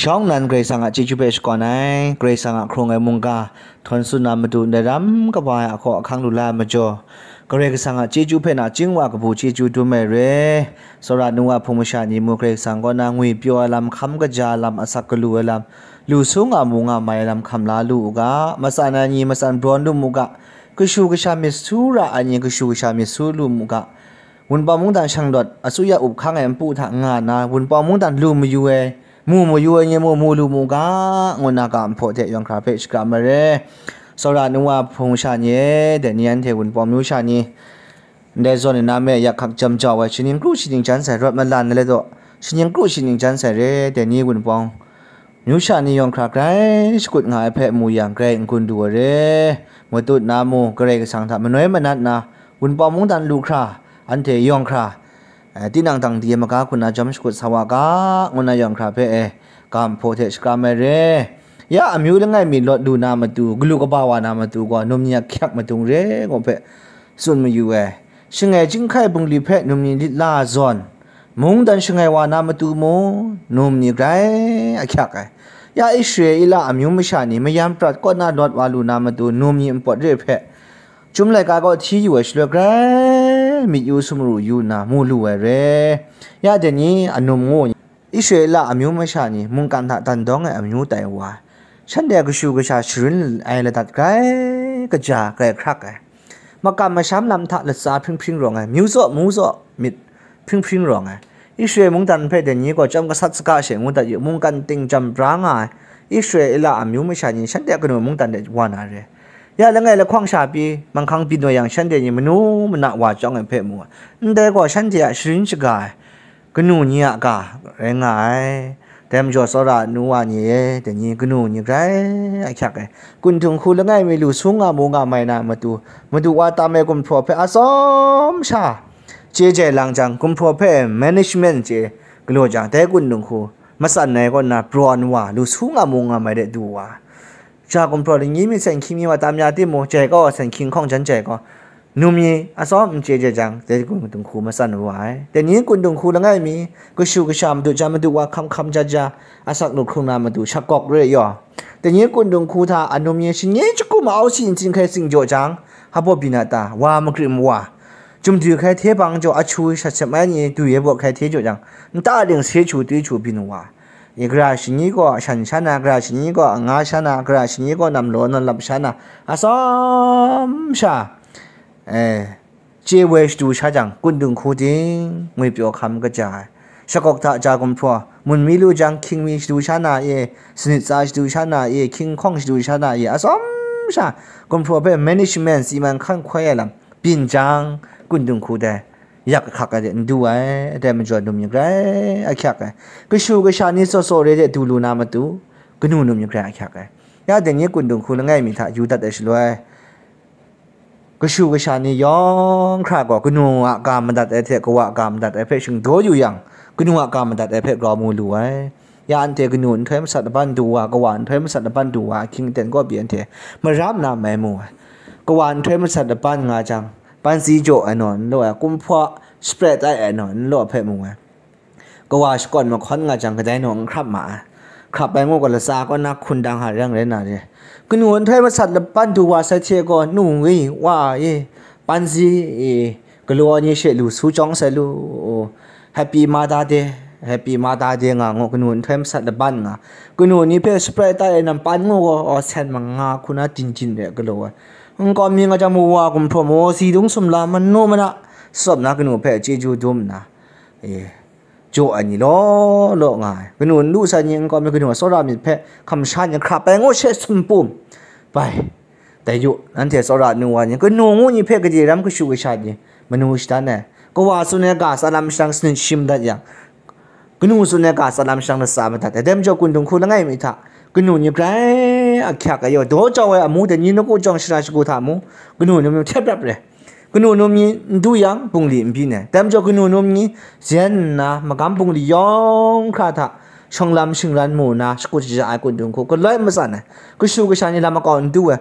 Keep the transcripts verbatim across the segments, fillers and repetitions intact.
Shawng nnan Karai Kasang a chyeju hpe shakawn ai, Karai Kasang a hkrung ai mungga, htawn tsun na matu ndai ram kaba ai ahkaw ahkang lu la ai majaw, Karai Kasang a chyeju hpe nachying wa kabu chyeju dum ai re. Tsawra nu wa hpung masha ni mu Karai Kasang kaw na ngwi pyaw ai lam, hkam kaja ai lam, asak galu ai lam, lu su nga mu nga mai ai lam hkam la lu u ga, matsan ai ni matsan brawn lu mu ga, kashu kasha myit su ra ai ni kashu kasha myit su lu mu ga, Wunpawng mungdan shanglawt, asuya up hkang ai npu hta nga nna, Wunpawng mungdan lu mayu ai, mu mayu ai ni mu, mu lu mu ga, ngu nna ga nhpaw hte yawng hkra hpe shakram ai re. Tsawra nu wa hpung sha ni e, dai ni anhte Wunpawng myu sha ni, ndai zawn ai na me yak hkak jam jau ai, shaning kru shaning jan sai, rawt malan ai let daw, shaning kru shaning jan sai re, dai ni Wunpawng myu sha ni yawng hkra grai shakut nga ai hpe mu yang, grai n-gun lu ai re. Matut na mu, Karai Kasang hta manoi manat na, Wunpawng mungdan lu hkra, anhte yawng hkra, eh, tinang dang di ai maga hku na jawm shakut sa wa ga, ngu na yawng hkra hpe, eh, ga nhpaw hte shakram ai re. Ya amyu langai mi lawt lu na matu, galu kaba wa na matu gaw, num ni a hkyak madung re, ngu hpe tsun mayu ai. Shangai chyinghkai bungli hpe num ni lit la zawn, mungdan shangai wa na matu mu, num ni grai ahkyak ai. Ya Israela amyu masha ni mayam prat kaw na lawt wa lu na matu, num ni npawt re hpe, Chyum laika kaw hti yu ai shaloi, grai myit yu sumru yu nna mu lu ai re. Ya dai ni anum ngu, Israela amyu masha ni mungkan hta dan dawng ai amyu tai wa ai, shanhte kashu kasha sharin ai ladat grai kaja, grai hkrak ai, makam masham lam hta latsa hpring hpring rawng ai, myu zaw mu zaw myit hpring hpring rawng ai, Israel mungdan hpe dai ni gaw chyawm gasat saga she ngu dat yu, mungkan ting jam bra nga ai, Israela amyu masha ni shanhte kanu mungdan de wa na re. Ya langai lahkawng sha pyi, manghkang byin wa yang, shanhte ni manu mana wa chyawng ai hpe mu ai. Ndai gaw shanhte a sharin shaga ai kanu ni a ga rai nga ai. Dai majaw, tsawra nu wa ni e, dai ni kanu ni grai ahkyak ai. Kundung hku langai mi lu sung nga mu nga mai na matu, madu wa tam ai gumhpraw hpe atsawm sha chye jai lang jang, gumhpraw hpe management chye galaw jang, dai kundung hku matsan ai kaw nna, brawn wa, lu sung nga mu nga mai de du wa. Ja gumhpraw lani mi, sen hkying mi wa tam ya timung, jai gaw sen hkying hkawng jan jai gaw, num ni atsawm n chye jai jang, dai kundung hku matsan wa ai. Dai ni kundung hku langai mi, kashu kasha madu ja madu wa hkam hkam ja ja, asak lu hkrung na madu shakawk re yaw. Dai ni kundung hku hta anum ni shingnyi jahku ma-au si ntsin hkai tsing jaw jang, hpa byin a ta, wa magrit mawa, jumdu hkai hte bang jaw ahtu shat sep ai ni du ye bawt hkai hte jaw jang, nta ling se chu twi chu byin wa. I gara shani gaw shan sha na, gara shani gaw anga sha na, gara shani gaw namlaw nan lap sha na, atsawm sha, eh, chye woi shadu sha jang, kundung hku ting ngwipyaw hkam kaja ai. Shakawk hta ja gumhpraw, mun mi lu jang, hkying mi shadu sha na e, sanit tsa shadu sha na e, hkying hkawng shadu sha na e, atsawm sha, gumhpraw hpe management, si man hkan hkoi ai lam byin jang, kundung hku dai yak ahkak ai de n du ai, dai majaw num ni grai ahkyak ai. Kashu kasha ni tsaw tsaw re de du lu na matu, kanu num ni grai ahkyak ai. Ya dai ni kundung hku langai mi hta yu dat ai shaloi, kashu kasha ni yawng hkra gaw kanu a ga madat ai hte kawa a ga madat ai hpe shingdaw yu yang, kanu a ga madat ai hpe grau mu lu ai. Ya anhte kanu nhtoi masat laban du wa, kawa nhtoi masat laban du wa, ahkying aten kaw pyi anhte maram na mai mu ai. Kawa nhtoi masat laban nga jang, pansi jaw ai naw n law ai, kumhpa spread ai ai naw n law hpe mu ai. Kawa shakawn mahkawn nga jang, kadai naw n hkrap ma ai. Hkrap ai ngu gaw, latsa kaw na hkun dang hareng rai na re. Kanu nhtoi masat laban du wa sai hte gaw, nu e, wa e, pansi e, galaw ai ni she lu su chyawng sai lu, Happy Mother Day, Happy Mother Day nga ngu, kanu nhtoi masat laban nga, kanu ni hpe spread ai nampan ngu gaw, aw, sen manga hku na jin jin re galaw ai. Nkau mi nga jang, mawa gumhpraw maw, si dung sumla, manu mana, tsawm na kanu hpe chyeju dum nna, e, jaw ai ni law law nga ai. Kanu n lu sai ni nkau mi, kanu a tsawra myit hpe hkam sha ni hkrap ai ngu she sumpum bai. Dai yu, nanhte tsawra nu wa ni, kanu ngu ni hpe gade ram kashu kasha ni manu shadan ai. Kawa tsun ai ga tsa lam shadang sanit shim dat yang, kanu tsun ai ga tsa lam shadang latsa madat ai. Dai majaw kundung hku langai mi hta, kanu ni grai ahkyak ai yaw, daw jau ai amu dai ni, nawku jawng shara shagu hta mu, kanu ni mu htyep rap re. Kanu num ni n du yang, bungli n byin ai. Dai majaw, kanu num ni zen nna, magam bungli yawng hkra hta, shawng lam shingran mu nna, shakut shaja ai kundung hku, galoi matsan ai. Kashu kasha ni lam makau n du ai.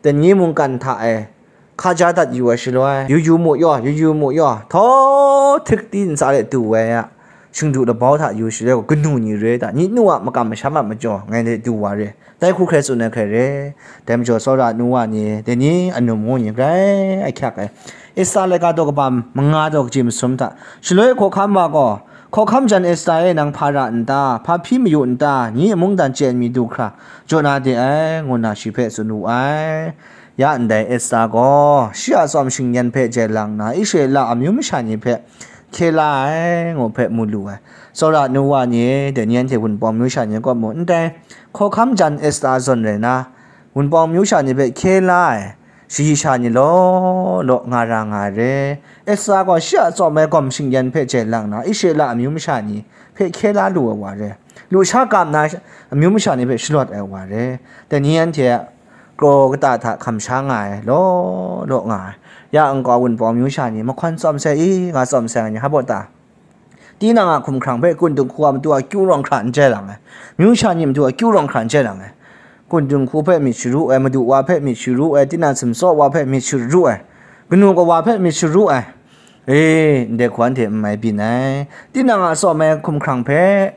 Dai ni mungkan hta e, hkaja dat yu ai shaloi, yu yu mu yaw, yu yu mu yaw, htaw htik di ntsa de du ai a. shingdu labau hta yu shaloi gaw kanu ni re ta, ni nu a makam masham a majaw ngai de du wa re, dai hku hkrai tsun ai hkrai re. Dai majaw tsawra nu wa ni, dai ni anum ngu ni grai ahkyak ai. Esta laika daw kaba manga daw kaji masum hta, shaloi hkawhkam wa gaw, "Hkawhkam jan Esta e, nang hpa ra n ta? Hpa hpyi mayu n ta? Nyi a mungdan chye ai mi du hkra jaw na de ai," ngu nna shi hpe tsun wu ai. Ya ndai Esta gaw shi a tsawm shingyan hpe jai lang nna, Israela amyu masha ni hpe hkye la ai ngu hpe mu lu ai. Tsawra nu wa ni, dai ni anhte Wunpawng myu sha ni kaw mu, ndai hkawhkam jan Esta zawn rai na, Wunpawng myu sha ni hpe hkye la ai shayi sha ni law law nga ra nga ai re. Esta gaw shi a tsawm ai gawm shingyan hpe jai lang na, Israela amyu masha ni hpe hkye la lu ai wa re. Lusha kam na amyu masha ni hpe shalawt ai wa re. Dai ni anhte a kraw kata hta hkam sha nga ai, law law nga ai. Ya nkau Wunpawng myu sha ni mahkawn tsawm sai i, nga tsawm sai nga ni, hpa baw ta? Tinang a hkumhkrang hpe kun dinghku a matu a kyu rawng hkra n jai lang ai. Myu sha ni matu a kyu rawng hkra n jai lang ai. Kun dinghku hpe myit sharu ai, madu wa hpe myit sharu ai, tinang sumtsaw wa hpe myit sharu ai, kanu kawa hpe myit sharu ai. E, ndai hku anhte n mai byin ai. Tinang a tsawm ai hkumhkrang hpe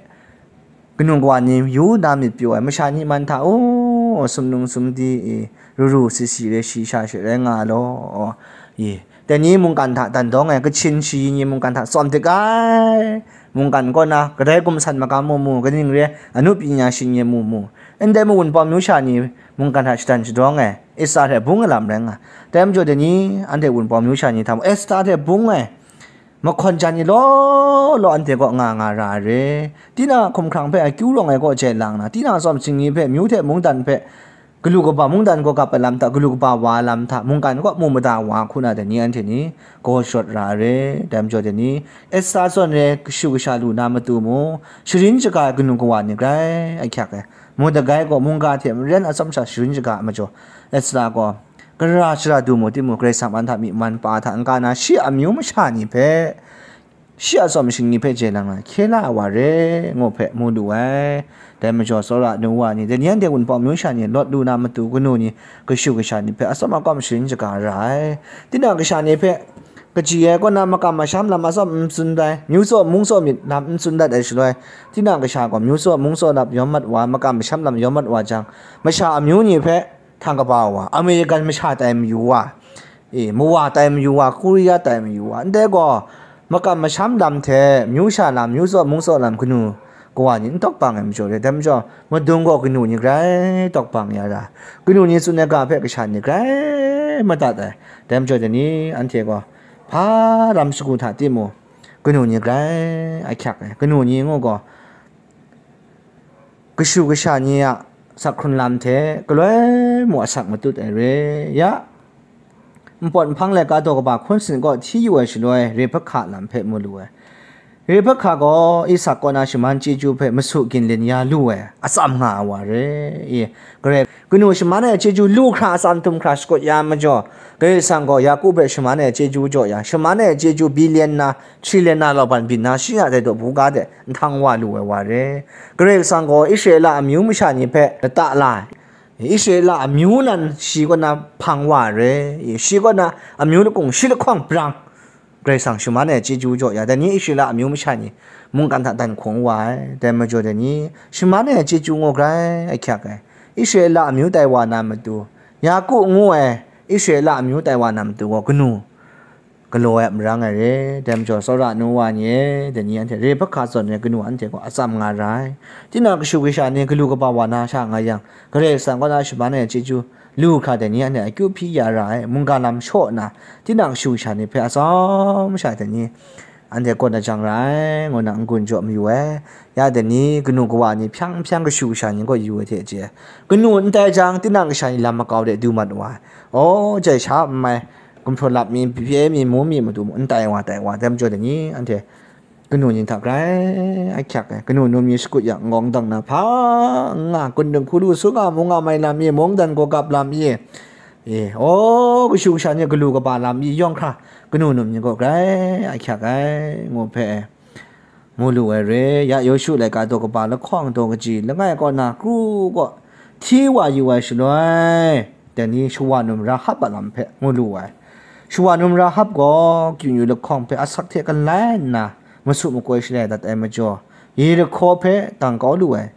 kanu kawa ni yu na myit pyaw ai, masha ni man hta, o, sumnung sumdi, i, ru ru si si rai, shi sha she rai nga law, i, dai ni mungkan hta dan dawng ai, Kachin shayi ni mungkan hta tsawm dik ai. Mungkan kaw na, kadai gumsan magam mu mu, kaning re ai, anu pyi nya shi ni mu mu, ndai Wunpawng myu sha ni mungkan hta shadan shadawng ai, Esta hte bung ai lam rai nga. Dai majaw dai ni, anhte Wunpawng myu sha ni hta mung Esta hte bung ai mahkawn jan ni law law anhte kaw nga nga ra ai re. Tinang a hkumhkrang hpe akyu rawng ai kaw jai lang na, tinang a tsawm shingni hpe myu hte mungdan hpe, galu kaba mungdan gaw gap ai lam hta, galu kaba wa ai lam hta, mungkan kaw mu mada wa hku na dai ni anhte ni gaw shawt ra ai re. Dai majaw dai ni, Esta zawn re kashu kasha lu na matu mu, sharin shaga ai kanu kawa ni grai ahkyak ai. Mordekai gaw mungga hte maren atsawm sha sharin shaga ai majaw, Esta gaw gara shara du mu timung, Karai Kasang man hta myi man pa hta n-ga na, shi a amyu masha ni hpe, shi a tsawm shingni hpe jai lang na, hkye la ai wa re, ngu hpe mu lu ai. Dai majaw, tsawra nu wa ni, dai ni anhte Wunpawng myu sha ni lawt lu na matu, kanu ni kashu kasha ni hpe atsawm akawm sharin shaga ra ai. Tinang kasha ni hpe kaji ai kaw na makam masham lam atsawm n tsun ai, myu tsaw mung tsaw myit lam n tsun dat ai shaloi, tinang kasha gaw myu tsaw mung tsaw lam yawm mat wa, makam masham lam yawm mat wa jang, masha amyu ni hpe htang kaba wa, American masha tai mayu wa, e, mawa tai mayu wa, Korea tai mayu wa, ndai gaw makam masham lam hte myu sha lam, myu tsaw mung tsaw lam kanu kawa ni n tawk bang ai majaw re. Dai majaw, madung gaw kanu ni grai tawk bang ya ra, kanu ni tsun ai ga hpe kasha ni grai madat ai. Dai majaw dai ni, anhte gaw hpa lam shagu hta timung, kanu ni grai ahkyak ai. Kanu ni ngu gaw, kashu kasha ni a sak hkrun lam hte galoi mu asak matut ai re. Ya, npawt nhpang laika daw kaba hkun sin kaw hti yu ai shaloi, Rebekah lam hpe mu lu ai. Rebekah gaw Isak kaw na shaman chyeju hpe masu ginlin ya lu ai, atsam nga ai wa re. I, Karai, kanu shaman ai chyeju lu hkra, atsam htum hkra shakut ya majaw, Karai Kasang gaw Yaku hpe shaman ai chyeju jaw ya, shaman ai chyeju billion na, trillion na law ban byin na, shi a dai daw buga de nhtang wa lu ai wa re. Karai Kasang gaw Israela amyu masha ni hpe lata la ai, Israela amyu nan shi kaw na hpang wa ai re. Shi kaw na amyu lakung shi lahkawng brang, Karai Kasang shaman ai chyeju jaw ya, dai ni Israela amyu masha ni mungkan hta dan hkung wa ai. Dai majaw dai ni, shaman ai chyeju ngu grai ahkyak ai. Israela amyu tai wa na matu, Yaku ngu ai Israela amyu tai wa na matu gaw kanu galaw ai marang ai re. Dai majaw, tsawra nu wa ni e, dai ni anhte Rebekah zawn ai kanu anhte gaw atsam nga ra ai. Tinang kashu kasha ni galu kaba wa na sha nga yang, Karai Kasang kaw na shaman ai chyeju lu hkra dai ni anhte akyu hpyi ya ra ai. Mungga lam shaw nna, tinang kashu kasha ni hpe atsawm sha dai ni anhte kaw na jang ra ai, ngu na n-gun jaw mayu ai. Ya dai ni, kanu kawa ni hpyang hpyang kashu kasha ni kaw yu ai hte chye ai. Kanu n tai jang, tinang kasha ni lam makau de du mat wa ai. Aw, jai sha n mai, gumhpraw lap mi, pye mi, mu mi, matu mu, n tai wa, tai wa, dai majaw dai ni, anhte kanu ni hta grai ahkyak ai. Kanu num ni shakut yang, n-gawng dang na hpa n nga, kun dinghku lu su nga, mung nga mai lam i, mungdan gaw gap lam i, e, aw, kashu kasha ni galu kaba lam i yawng hkra, kanu num ni gaw grai ahkyak ai, ngu hpe mu lu ai re. Ya Yawshu laika daw kaba lahkawng daw kaji langai kaw na kru kaw hti wa yu ai shaloi, dai ni shawa num Rahab a lam hpe mu lu ai. Shawa num Rahab gaw kyu yu lahkawng hpe asak hte galai nna, masu makoi shalai dat ai majaw, Yerihko hpe dang kau lu ai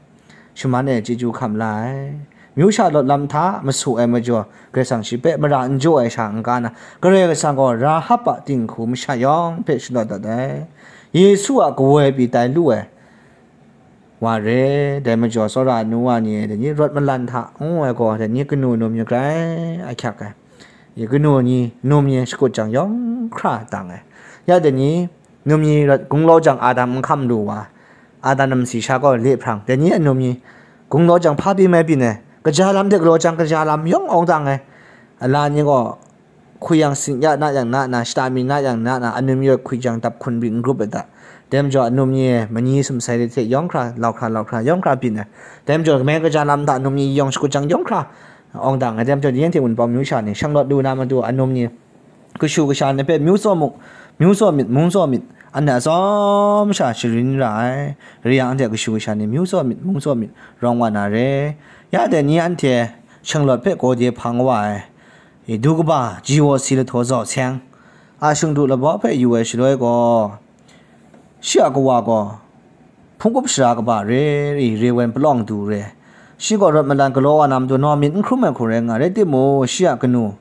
shaman e chyeju hkam la ai. Myu sha lawt lam hta masu ai majaw, Karai Kasang shi hpe mara n jaw ai sha n ga na, Karai Kasang gaw Rahab a dinghku masha yawng hpe shalawt dat ai. Yesu a kawoi pyi tai lu ai wa re. Dai majaw, tsawra nu wa ni e, dai ni rawt malan hta ngu ai gaw, dai ni kanu num ni grai ahkyak ai. Kanu ni num ni shakut jang yawng hkra dang ai. Ya dai ni num ni rawt gung law jang, Adam n hkam lu wa, Adam namsi sha gaw le hprang, dai ni a num ni gung law jang, hpa byin mai byin ai, kaja lam de galaw jang, kaja lam yawng awng dang ai. Ala ni gaw hkui yang sin ya na yang na na, shata mi na yang na na, anum yawt hkui jang dap hkun byin n grup ai ta. Dai majaw anum ni e mani sumsai de hte yawng hkra, lau hkra, lau hkra, yawng hkra byin ai. Dai majaw, kamai kaja lam hta anum ni yawng shakut jang yawng hkra awng dang ai. Dai majaw, yen hte wunpawng myu sha ni shang lawt lu na matu anum ni kashu kasha ni hpe myu tsaw mu, myu tsaw myit, mung tsaw myit, anhte atsawm sha sharin ra ai. Rai yang, anhte kashu kasha ni myu tsaw myit, mung tsaw myit, rawng wa na re. Ya dai ni anhte shanglawt hpe gawde hpang wa ai. I, du kaba, ji wa si lahtaw zau seng a shingdu labau hpe yu ai shaloi gaw, shi a kawa gaw hpungkup shara kaba re, i, re wen palawng du re. Shi gaw rawt malan galaw wa na matu naw myit n hkrum ai hku rai nga ai, rai timung, shi a kanu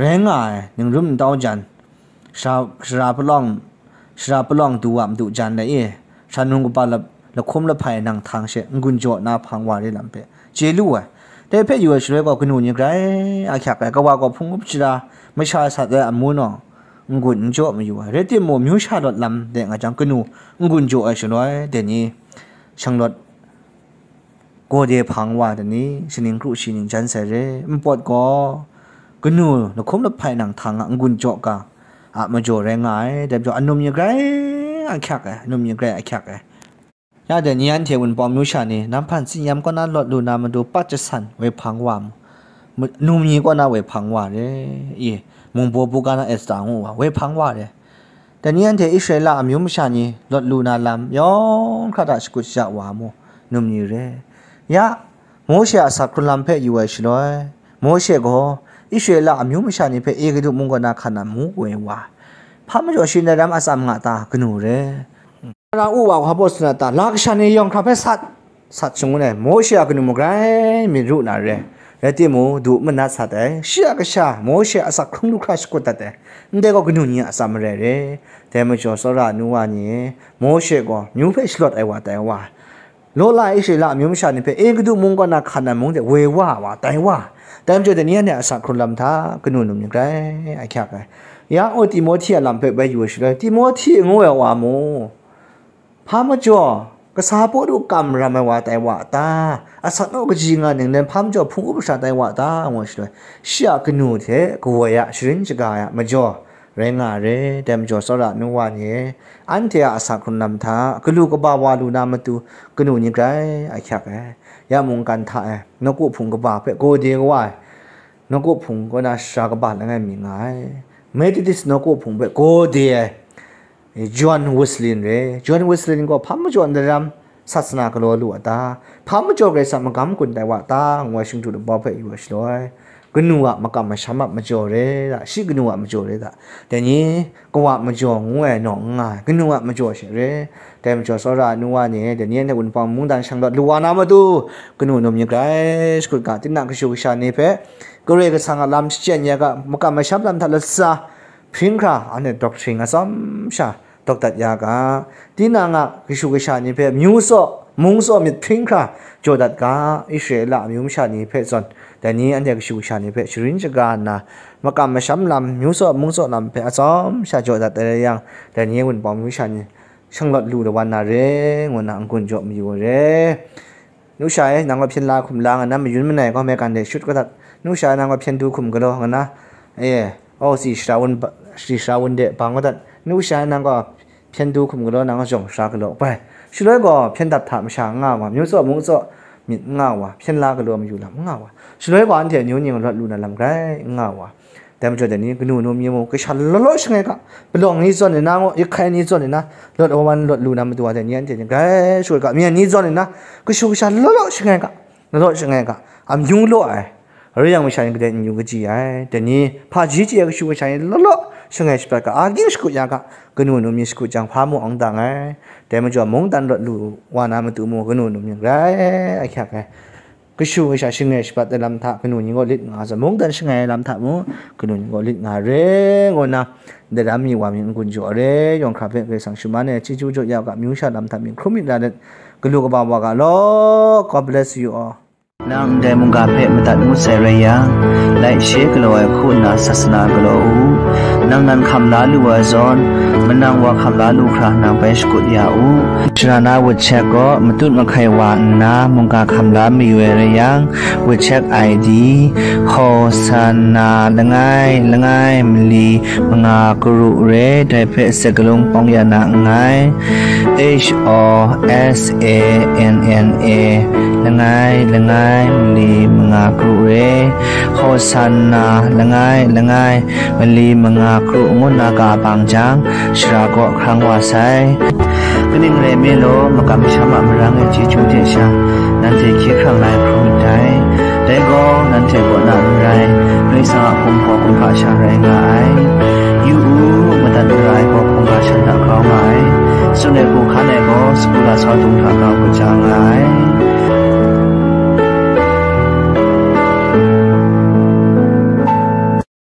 rai nga ai ningrum ntau jan, shara, shara palawng, shara palawng du wa madu jan lai e, shanung kaba lap, lahkum lahpai nang htang she n-gun jaw na hpang wa re lam hpe chye lu ai. Dai hpe yu ai shaloi gaw, kanu ni grai ahkyak ai, kawa gaw hpungkup shara masha sat ai amu naw n-gun n jaw mayu ai. Rai timung, myu sha lawt lam de nga jang, kanu n-gun jaw ai shaloi, dai ni shanglawt gawde hpang wa dai ni, shaning kru shi ning jan sai re. Npawt gaw, kanu lahkum lahpai nang htang a n-gun jaw ga a majaw rai nga ai. Dai majaw, anum ni grai ahkyak ai, anum ni grai ahkyak ai. Ya dai ni anhte wunpawng myu sha ni, Nanghpan Tsinyam kaw na lawt lu na matu pat jasan woi hpang wa mu, mu-, num ni kaw na woi hpang wa re, i, mungbaw buga na Esta ngu wa, woi hpang wa re. Dai ni anhte Israela amyu masha ni lawt lu na lam yawng hkra hta shakut shaja wa mu, num ni re. Ya, Mawshe a asak hkrun lam hpe yu ai shaloi, Mawshe gaw Israela amyu masha ni hpe Egutu mung kaw na hkan na mu woi wa, hpa majaw shi ndai ram atsam nga ta, kanu re. Tara u wa hpa baw sa na ta, la kasha ni yawng hkra hpe sat, sat shangun ai, Mawshe a kanu magrai myit ru na re. Rai timung, du manat sat ai, shi a kasha, Mawshe a asak hkrung lu hkra shakut dat ai, ndai gaw kanu ni a atsam marai re. Dai majaw, tsawra nu wa ni, Mawshe gaw myu hpe shalawt ai wa tai wa, law la ai Israela amyu masha ni hpe Egutu mung kaw na hkan na mung de woi wa wa, tai wa. Dai majaw, dai ni anhte a asak hkrun lam hta kanu num ni grai ahkyak ai. Ya, o Timohti a lam hpe bai yu ai shaloi, Timohti ngu ai wa mu, hpa majaw kasa Pawlu kam ram ai wa tai wa ta? Asak naw kaji nga ning len hpa majaw hpung up shara tai wa ta? Ngu ai shaloi, shi a kanu hte kawoi a sharin shaga ai a majaw rai nga ai re. Dai majaw, tsawra nu wa ni, anhte a asak hkrun lam hta galu kaba wa lu na matu kanu ni grai ahkyak ai. Ya mungkan hta e nawku hpung kaba hpe gawde wa ai, nawku hpung kaw na shara kaba langai mi nga ai, Methodist nawku hpung hpe gawde ai, John Wesley re. John Wesley gaw hpa majaw ndai ram sasana galaw lu a ta? Hpa majaw Karai Kasang magam gun tai wa ta? Ngu ai shingdu labau hpe yu ai shaloi, kanu a makam masham a majaw re ta, shi kanu a majaw re ta. Dai ni, kawa majaw ngu ai nawng n nga ai, kanu a majaw she re. Dai majaw, tsawra nu wa ni, dai ni anhte wunpawng mungdan shanglawt lu wa na matu, kanu num ni grai shakut ga, tinang kashu kasha ni hpe Karai Kasang a lam shachyen ya ga, makam masham lam hta latsa hpring hkra, anhte doctrine atsawm sha dawk dat ya ga, tinang a kashu kasha ni hpe myu tsaw, mung tsaw myit hpring hkra jaw dat ga, Israela amyu masha ni hpe zawn, dai ni anhte kashu kasha ni hpe sharin shaga nna, makam masham lam, myu tsaw, mung tsaw lam hpe atsawm sha jaw dat ai rai yang, dai ni wunpawng myu sha ni shanglawt lu lawan na re, ngu nna n-gun jaw mayu ai re. Nu sha e, nang gaw hpyen la hkum la nga na, mayun manai gaw maigan de shut kau dat. Nu sha e, nang gaw hpyen du hkum galaw nga na, e, aw, si shara wun ba, si shara wun de bang kau dat. Nu sha e, nang gaw hpyen du hkum galaw, nang gaw jawng shara galaw bai. Shaloi gaw hpyen dat hta masha n nga wa, myu tsaw mung tsaw myit n nga wa, hpyen la galaw mayu lam n nga wa. Shaloi gaw anhte amyu ni lawt lu na lam grai n nga wa. Dai majaw, dai ni kanu num ni mung, kasha law law shangai ga, palawng ni zawn nna, ngu, ahkai ni zawn nna, lawt awan lawt lu na matu wa, dai ni anhte ni grai shut ga, myen ni zawn nna, kashu kasha law law shangai ga, law law shangai ga, amyu law ai, rai yang masha ni kadai n yu kaji ai, dai ni hpaji chye ai kashu kasha ni law law Shangai shapat ga, a ging shakut ya ga, kanu num yin shakut jang, hpa mu ang dang ai. Dai majaw, mungdan rawt lu wa na matu mu, kanu num yin rai, a hkyak ai. Kashu kasha shangai shapat ai lam hta, kanu ni gaw lit nga ai zawn, mungdan shangai ai lam hta mu, kanu ni gaw lit nga re, ngu nna, daram mi wa mi n-gun jaw re, yawng hkra hpe Karai Kasang shaman ai, chyeju jaw ya ga, amyu sha lam hta mi hkrum myit ra let, galu kaba wa ga law. God bless you all. Nang ndai mungga hpe madat ngut sai rai yang, laishe galaw ai hku nna sasana galaw u. Nang nan hkam la lu ai zawn, manang wa hkam la lu hkra nang bai shakut ya u. Shara na wut chek gaw matut mahkai wa nna mungga hkam la mayu ai rai yang, wut chek I D, Hosanna langai langai mali manga karu re, dai hpe sakalung pawng ya na nngai. H O S A N N A, langai langai mali manga karu re, Hosanna langai langai mali manga karu ngu nna ka bang jang, shara kaw hkrang wa sai. Kaning rai me law, makam masham a marang e chyeju de sha, nanhte hkye hkrang la ai hkrum myit dai. Dai gaw, nanhte kaw na n rai, Karai Kasang a hpung hpaw hkungga sha rai nga ai. Yu u, madat mara ai gaw hkungga shan hta grau nga ai. Tsun ai hku hkan ai gaw, sagu lasau dung hta grau kaja nga ai.